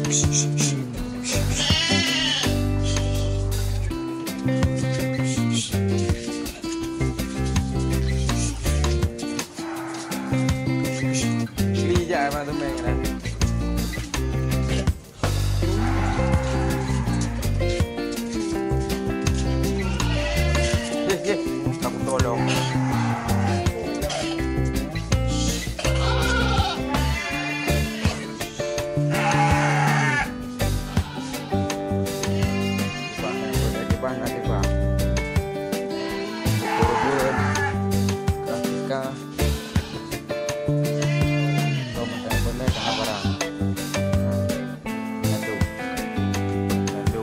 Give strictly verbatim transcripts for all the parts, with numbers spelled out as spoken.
Li jak mah teumé kan. Yeh, yeh, aku tolong. Bang, bang, bang. Buru-buru. Kah, kah. Kau minta apa lagi, kau nak barang? Satu. Satu.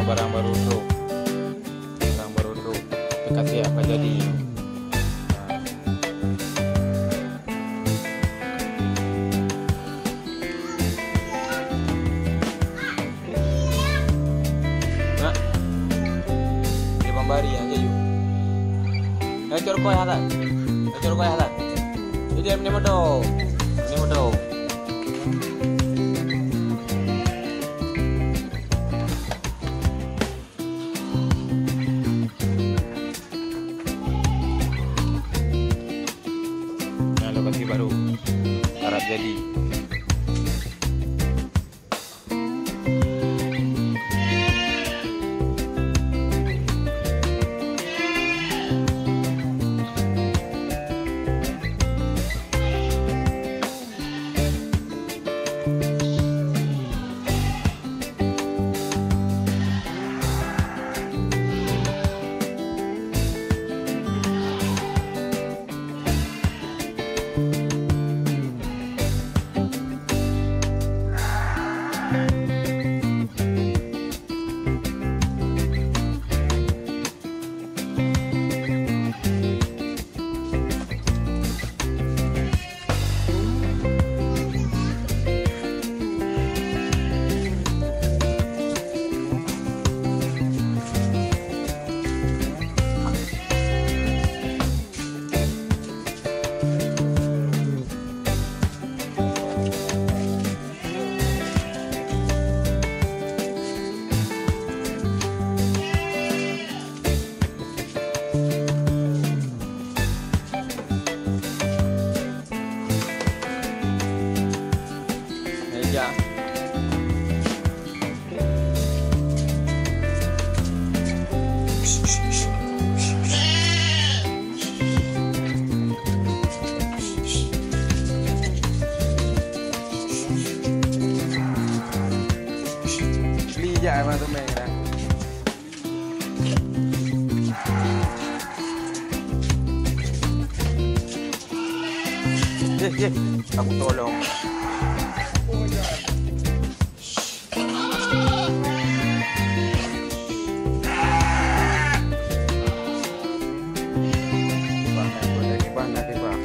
Barang baru trok. Barang baru trok. Tapi kasih apa jadi. Nak. Dia pembari aja yuk. Dah cor koi halan. Dah cor koi halan. Jadi, mending moto. Mending moto. Nah, lokasi baru. Harap jadi. Meja. Li jak mah teumé dah. Yeh, yeh, aku tolong. Bang, boleh, Bang, nanti, Bang.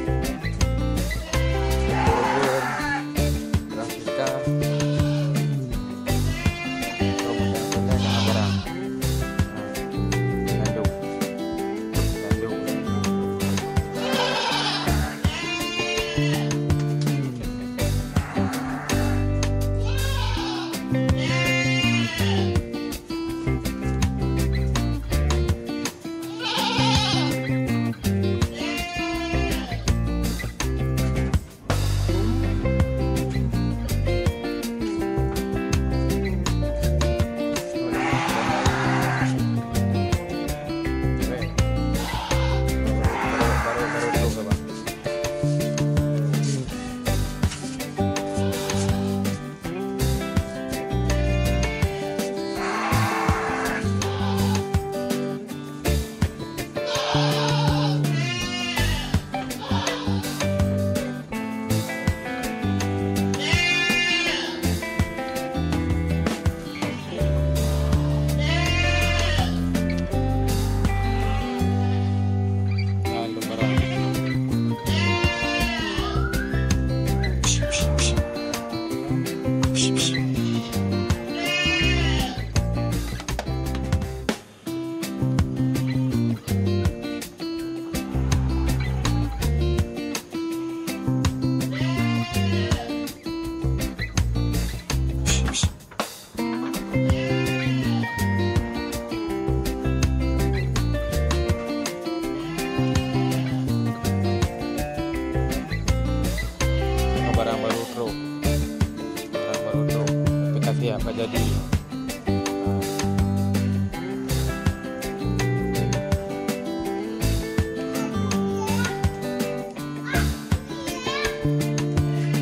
Jadi.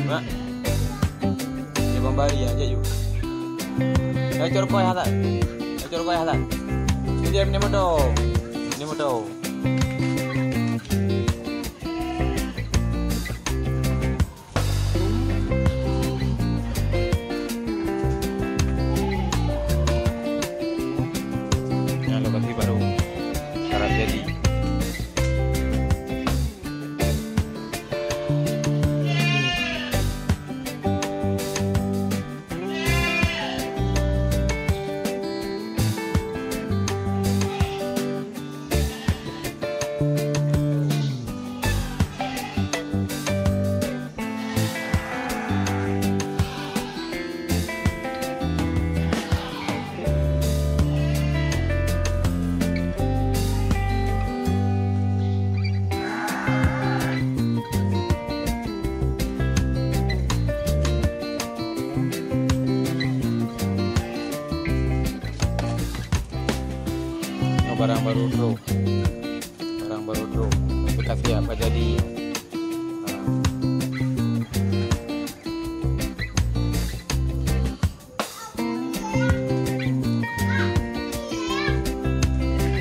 Mak. Dia membari aja yuk. Dah cor koi halan. Dah cor koi halan. Ini dia, ini motor. Ini motor. Nyan lokasi baru. Syarat jadi. Nyoe barang baru trok. Barang baru trok. Tapi ka siap, ka jadi. Ha.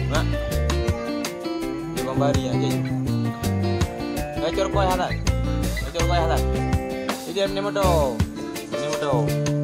Mak. Dia membari aja yuk. Dah cor koi halan. Dah cor koi halan. Ini dia, ini motor. Ini motor.